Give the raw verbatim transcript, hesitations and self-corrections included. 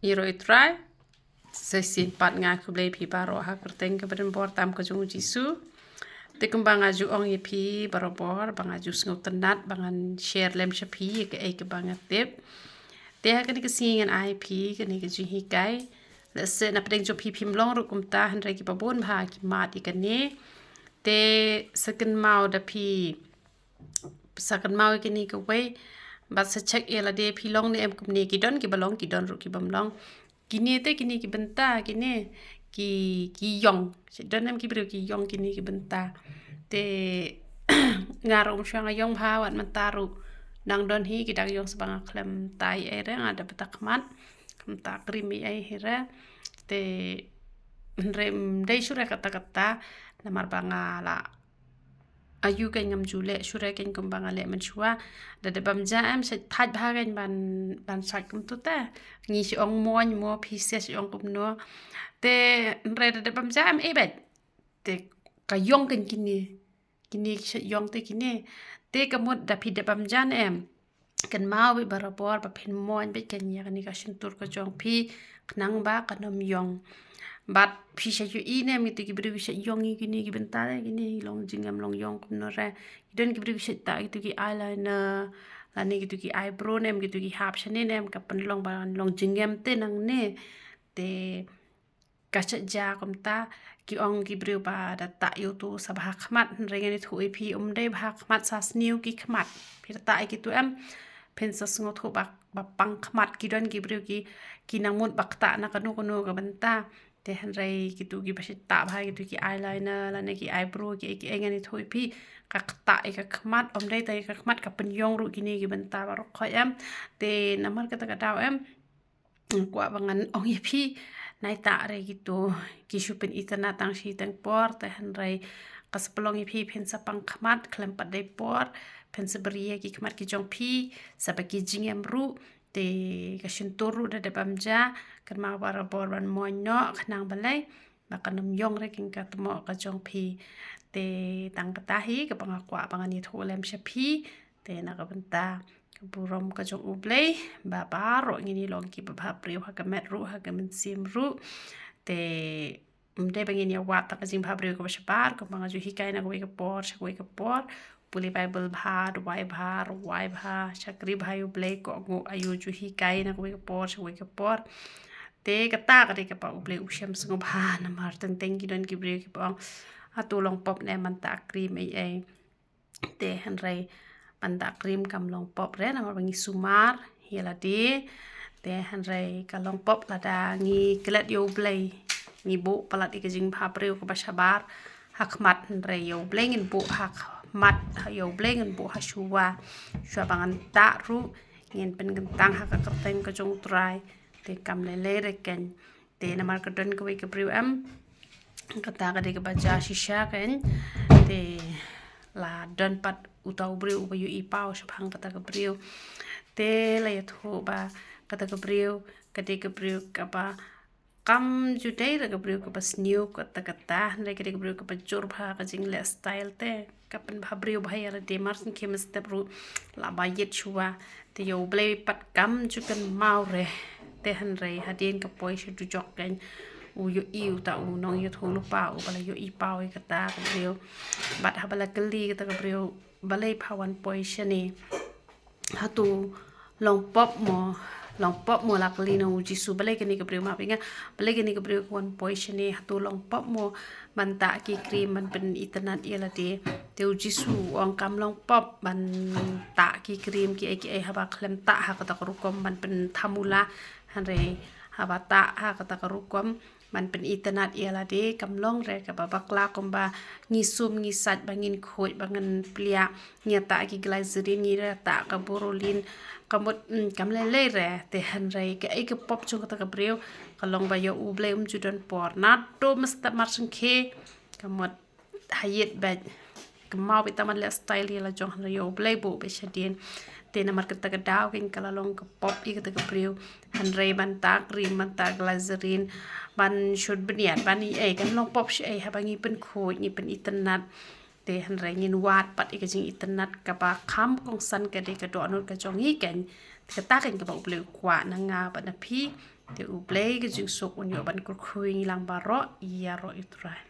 Ïaroh ïa u Trai. Sa shisien pat nga khublei phi baroh ha ka kyrteng kaba donbor tam ka jong u Jisu. Te kumba nga ju ong ïa phi barabor ba nga ju sngewtynnat ba ngan share lem sha phi ïa kaei kaba nga tip. Te ha kane ka sngi ngan ai phi kane ka jinghikai. Lehse na pdeng jong phi phim long ruh kumta, hynrei kiba bun bha ki mad ïa kane. Te sa kynmaw da phi, sa kynmaw ïa kine kawei bad sa check ïa lade phi long ne em kumne. Ki don kiba long, ki don ruh kibym long. Kine te, kine ki bynta, kine ki, ki ïong. Sa don em ki briew ki ïong kine ki bynta. Te nga ruh ym shuwa nga ïong bha wat mynta ruh. Nang don hi ki dang ïong sa ba nga khlem tai ei re, nga da bynta khmat. Khlem ta cream ei ei hi re. Te hynrei ym dei shuh re kata kata. Namar ba nga la aiu kein, ngam ju leh shuh re kein kumba nga leh mynshuwa. Da dep bam ja em, sa thait bha kein ban, ban sait kumtu te. Ngi shu ong moin mo, phi sa shu ong kumno. Te hynrei da dep bam ja em, eh bad. Te ka ïong kein kine. Kine ki sait ïong te kine. Te ka mut da phi dep bam ja em, kynmaw beit barabor ba phin moin beit kein ïa kane ka shyntur ka jong phi, khnang ba kan ym ïong. Bad phi sa ïohi ne em, kito ki briew ki sait ïong ïa kine ki bynta re, kine long jingem long ïong kumno re. Ki don ki briew ki sait ta kito ki eyeliner, lane kito ki eyebrow ne em, kito ki hap shane ne em, ka pynlong ba long jingem te nangne. Te ka sait ja kumta, ki ong ki briew ba da ta ïa uto sa bha khmat, hynrei ngan ïathuh ïa phi, ym dei bha khmat, sa sniew ki khmat. Phi da ta ïa kito em, phin sa sngewthuh ba, ba pang khmat. Ki don ki briew ki, ki nang mut ba ktah na kano kano ka bynta. Te hynrei kito kiba sait ta bha, kito ki eyeliner lane ki eyebrow, ki, ki, ngan ïathuh ïa phi, ka ktah ïa ka khmat, ym dei ta ïa ka khmat, ka pynïong ruh kine ki bynta baroh khoit em. Te namar kata ka daw em, kwah ba ngan ong ïa phi, nai ta re kito ki shu pynitynnat tang shi tang por, te hynrei ka sa pynlong ïa phi phin sa pang khmat, khlem pat dei por, phin sa bri ïa ki khmat ki jong phi, sa ba ki jingem ruh, te ka shyntur ruh da dep bam ja, kynmaw barabor ban moin noh, khnang balei, ba kan ym ïong re kein ka tmoh ka jong phi. Te tang kata hi kaba nga kwah ba ngan ïathuh lem sha phi. Te na ka bynta ka burom ka jong U Blei, ba baroh ngin ïa long kiba bha briew ha ka met ruh, ha ka mynsiem ruh. Te ym dei ba ngin ïa wad tang ka jingbha briew kaba shabar, kumba nga ju hikai na kawei ka por sha kawei ka por. Pule Baibl bha, duwai bha, rwai bha, shakri bha ïa U Blei, kohnguh aïu, ju hikai na kawei ka por sha kawei ka por. Te kata ka dei kaba U Blei u shem sngewbha, namar teng teng ki don ki briew kiba ong, hato long pop ne em ban ta cream ei ei. Te hynrei ban ta cream kam long pop re, namar ba ngi sumar ïa lade. Te hynrei ka long pop lada ngi klet ïa U Blei, ngi buh palat ïa ka jingbha briew kaba shabar ha khmat, hynrei ïa U Blei ngin buh ha khmat, ïa U Blei ngin buh ha shuwa. Shuwa ba ngan ta ruh ngin pynkyntang ha ka kyrteng ka jong U Trai. Te kam lei lei re kein. Te namar ka don kawei ka briew em, kata ka dei kaba ja shisha kein. Te la don pat uta u briew uba ïohi paw shaphang kata ka briew. Te la ïathuh ba kata ka briew ka dei ka briew kaba kam ju dei re ka briew kaba sniew kata kata, hynrei ka dei ka briew kaba jur bha ka jingleh style te. Ka pynbha briew bha ïa lade, mar sngewkhia mynstep ruh la ba ïit shuwa. Te ïa U Blei pat kam ju kynmaw re. Te hynrei hadien ka poi sha dujok kein, u ïohi uta u nongïathuhlypa uba la ïohi paw ïa kata ka briew. Bad haba la kylli kata ka briew, balei pha wan poi shane? Hato long pop mo, long pop mo, la kylli na u Jisu, balei kane ka briew, map ïa nga, balei kane ka briew ka wan poi shane, hato long pop mo ban ta ki cream ban pynitynnat ïa lade? Te u Jisu u ong kam long pop ban ta ki cream kiei kiei haba khlem ta ha kata ka rukom ban pyntham u la, hynrei haba ta ha kata ka rukom ban pynitynnat ïa lade, kam long re kaba bakla kumba ngi sum ngi sait ba ngin khuid ba ngin pliah, ngi ta ki glycerin, ngi ta ka borolin, ka mut, mm, kam lei lei re. Te hynrei kaei ka pop jong kata ka briew? Ka long ba ïa U Blei um ju don por. Naduh mynstep mar sngewkhia, ka mut ha ïit beit. Kynmaw beit tang ban leh style ïa la jong, hynrei ïa U Blei buh beit shadien. Te namar kata ka daw kein ka la long ka pop ïa kata ka briew. Hynrei ban ta cream, ban ta glycerin, ban shut bniat, ban ïa ei, kan long pop shaei haba ngi pynkhuid, ngi pynitynnat. Te hynrei ngin wad pat ïa ka jingitynnat kaba kham kongsan, ka dei ka dohnud ka jong ngi kein. Te kata kein kaba U Blei u kwah na nga bad na phi. Te U Blei ka jingsuk un ïoh ban kyrkhu ïa ngi lang baroh ïaroh ïa U Trai.